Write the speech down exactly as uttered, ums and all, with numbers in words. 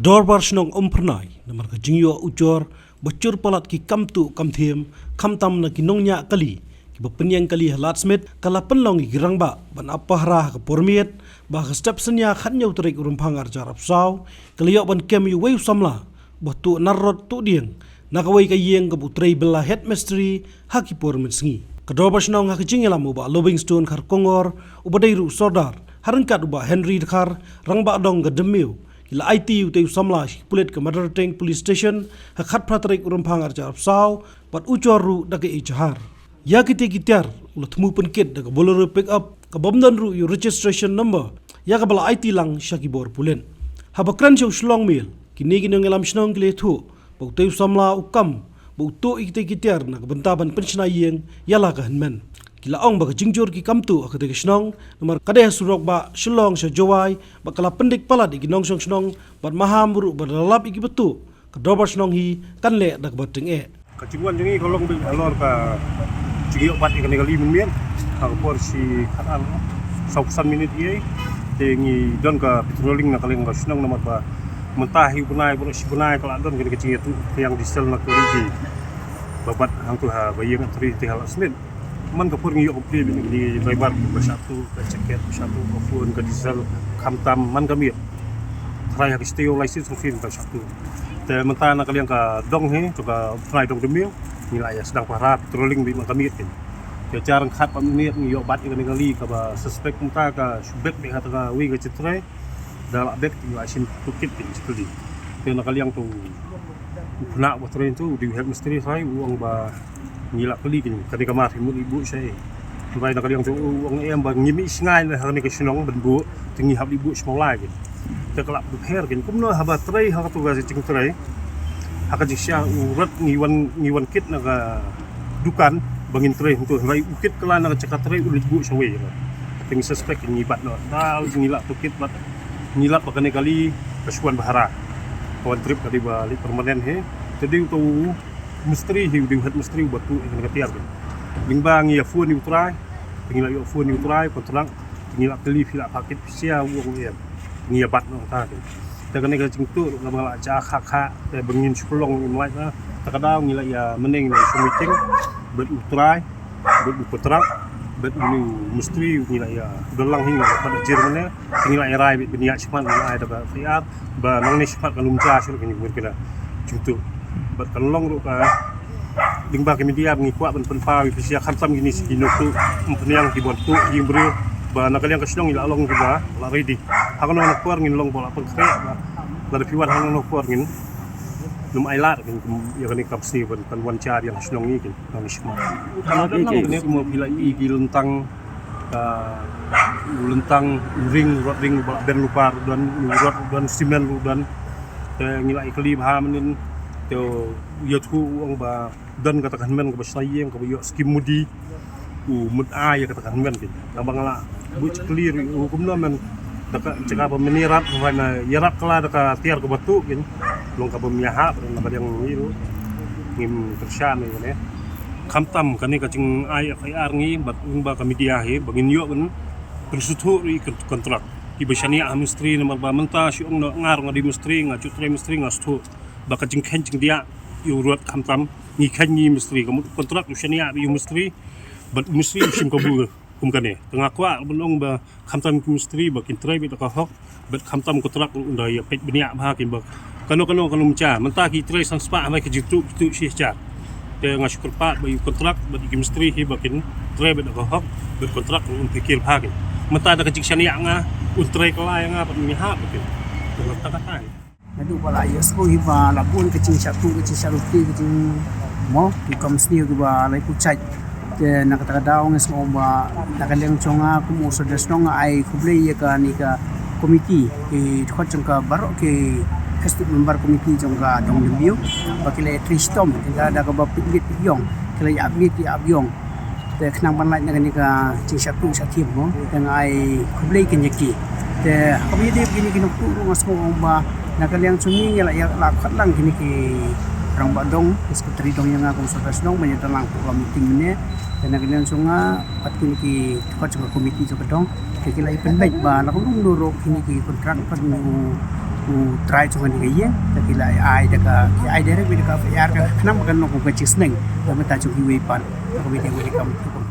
Dorbar Shnong Umphyrnai namar ka jingïoh ujor ba chur palat ki kam tuh kam thiem, khamtam na ki nongñiah kali kiba pynïeng kali ha Ladthmidt, ka la pynlong ïa ki rangbah ban ap pahara ha ka por miet, ba ha ka step synñia khathynñiew tarik u Rymphang arhajar arphew saw ka la ïoh ban kem ïa uwei u samla ba tuh nar rot tuh dieng na kawei ka ïing kaba u trei bylla head mistri ha ki por mynsngi. Ka Dorbar Shnong ha ka jingïalam u Bah Lovingstone Kharkongor uba dei ruh u Sordar, ha ryngkat u Bah Henry Dkhar, Rangbah Dong ka Dymmiaw, ki la aiti ïa utei u samla sha ki pulit ka Madarteng Police Station ha ka khatphra tarik u Rymphang arhajar arphew saw, bad ujor ruh da ka ejahar. Ïa kitei ki tiar u la thmu pynkit da ka Bolero pickup kaba ym don ruh ïa u registration number, ïa kaba la aiti lang sha ki bor pulit. Haba kren sha u Shillong Mail, kine ki nongïalam shnong ki la ïathuh ba utei u samla u kam ba u tuh ïa kitei ki tiar na ka bynta ban pynshna ïing ïa la ka hynmen. Ki la ong ba ka jingjur ki kam tuh ha katei ka shnong namar ka dei ha surok ba Shillong sha Jowai, ba ka la pyndik palat ïa ki nongshong shnong bad maham ruh ba da lap ïa kiba tuh, ka Dorbar Shnong hi kan leh da kaba tyngeh. Ka jingwan jong ngi ka long beit halor ka jingïoh bat ïa kane ka kali mynmiet ha ka por shi khatar saw phew san minit ïa. Te ngi don ka patrolling na ka liang ka shnong namar ba mynta hi u bnai baroh shi bnai ka la don kane ka jingïathuh ka ïing diesel na ka kali ba bat hangtu ha ba ïing Antri te ha Ladthmidt. Man ka por ngi ïoh complain beit na kine ki driver ba shah tuh ka jacket, ba shah tuh ka phone, ka diesel, khamtam man ka miet. Tharai ha ka state license hangtei ba shah tuh. Te mynta na ka liang ka dong hi, to ka Umphyrnai Dong Dymmiaw, ngi la ïa sdang pahara patrolling beit man ka miet. Te jar ryngkat pat mynmiet ngi ïoh bat ïa kane ka kali kaba suspect mynta ka shu bek beit ha kata kawei ka jingtrei. Da lah bek te ngi la shim toolkit te ngi kylli. Te na ka liang to u khynnah uba trei to u dei u head mistri tharai u ong ba ngi la kylli kane ka mar hi mut i buh sha ei. Tharai na ka liang to u ong em ba ngi mih shngain ha kane ka shnong ban buh te ngi hap i buh sha Mawlai kane. Te ka la pher kane kumno haba trei ha kato ka jingtrei. Ha ka jingshisha u rot ngi wan ngi wan kit na ka dukan ba ngin trei hangto, hynrei u kit kylla na ka jaka trei u leit buh shawei. Te ngi suspect ngi bat noh. Dal ngi lah toolkit bad ngi lap ba kane ka kali ka shu wan ba hara. Ka wan trip ka dei ba leit permanent hi. Te dei uto u mistri hi, u dei u head mistri uba tuh ïa kane ka tiar. Lyngba ngi ïa phone ïa u trai, te ngi la ïoh phone ïa u trai kontrak, te ngi la kylli phi la phah kit pisa, u ong em. Te ngi ïa bat noh ta te. Te kane ka jingtuh ruh kaba nga la jah kha kha, te ba ngin shu pynlong im lait na. Te ka daw ngi la ïa mynne ngi la ïa shu meeting bad u trai, bad u kontrak, bad une u mistri, ngi la ïa don lang hi, ngi la ïa pat jir mynne. Te ngi la ïa rai bad ban ïa shimkhmat, ngi la ai da ka F I R ba nangne shimkhmat kan ym jia shuh kane ka jingtuh. Bad kan long ruh ka lyngba ka media ba ngi kwah ban pynpaw ïa phi sha khamtam kine ki nongtuh, ym pynïang ki ban tuh ïing briew, ba na ka liang ka shnong ngi la long kiba la ready. Ha kano kano ka por ngin long ba la pynkhreh ba lada phi wan ha kano kano ka por ngin ym ailad ïa kane ka kam sniew ban wan jia ïa ka shnong ngi kin. Nang shimkhmat. Nang shimkhmat phi la i ki lyntang, ka u lyntang, u ring, u rod ring, ba la ben lypa ruh don, u rod ruh don, simen ruh don. Te ngi la i kali bha mynnin. Te u ïathuh u ong ba don kata ka hynmen kaba shna ïing kaba ïoh skim MODI. U mut ai ïa kata ka hynmen ki. Kaba nga la buh kali ruh u kumno men da ka jaka ba men ïarap, ba men ïarap kylla da ka tiar kaba tuh kin. Long kaba men ïahap na ka liang ngi ruh ngim kyrshan ïa kane. Khamtam kane ka jingai F I R ngi bad lyngba ka media hi ba ngin ïoh ban pynsngewthuh ïa ki kontrak kiba shaniah ha mistri namar ba mynta shu ong noh nga ruh nga dei mistri, nga ju trei mistri, nga sngewthuh ba ka jingkheiñ jingdiah ïa u rot khamtam ngi kheiñ ngi mistri, ka mut u kontrak u shaniah ïa u mistri bad u mistri u shim kabu. Kum kane te nga kwah ban ong ba khamtam ki mistri ba kin trei beit da ka hok, bad khamtam kontrak ruh un da ïa peit bniah bha kin ba kano kano kano mynta, mynta ki trei san spah, hynrei ki ju tuh, ki tuh shi hajar. Te nga shu kyrpad ba ïa u kontrak bad ïa ki mistri hi ba kin trei beit da ka hok, bad kontrak ruh un pyrkhat bha kin. Mynta da ka jingshaniah nga un trei kylla ïa nga bad ngi hap kin. Te mynta ka tai. Naduh ba la ïohsngew hi ba la bun ka jingshah tuh, ka jingshah luti, ka jing mo, ki kam sniew kiba la ïa pynshait. Te na kata ka daw nga sngew ba na ka liang jong nga kum u sordar shnong nga ai khublei ïa kane ka komiti, ki dkhot jong ka baroh ki festive member komiti jong ka Dong Dymbiaw ba ki la ïa trei shitom, ki la da kaba pynbit pynïong, ki la ïa ap miet ïa ap ïong. Te khnang ban lait na kane ka jingshah tuh shah thiem mo. Te nga ai khublei kin ïa ki. Te ha kaba ïadei bad kine ki nongtuh ruh nga sngew ba na ka liang jong ngi ngi la ïa la khot lang kine ki rangbah dong, ki sekretari dong ïa nga kum sordar shnong ban ïa don lang hapoh ka meeting mynne. Te na ka liang jong nga bad kine ki dkhot jong ka komiti jong ka dong, te ki la ïa pynbeit ba la kumno kumno ruh kine ki kontrak pat ngi u u trai jong kane ka ïing, te ki la ai da ka, ki ai direct beit da ka F I R, ka khnang ba kan long kum ka jingsneng da ka bynta jong kiwei pat, da kaba ïadei bad ka kam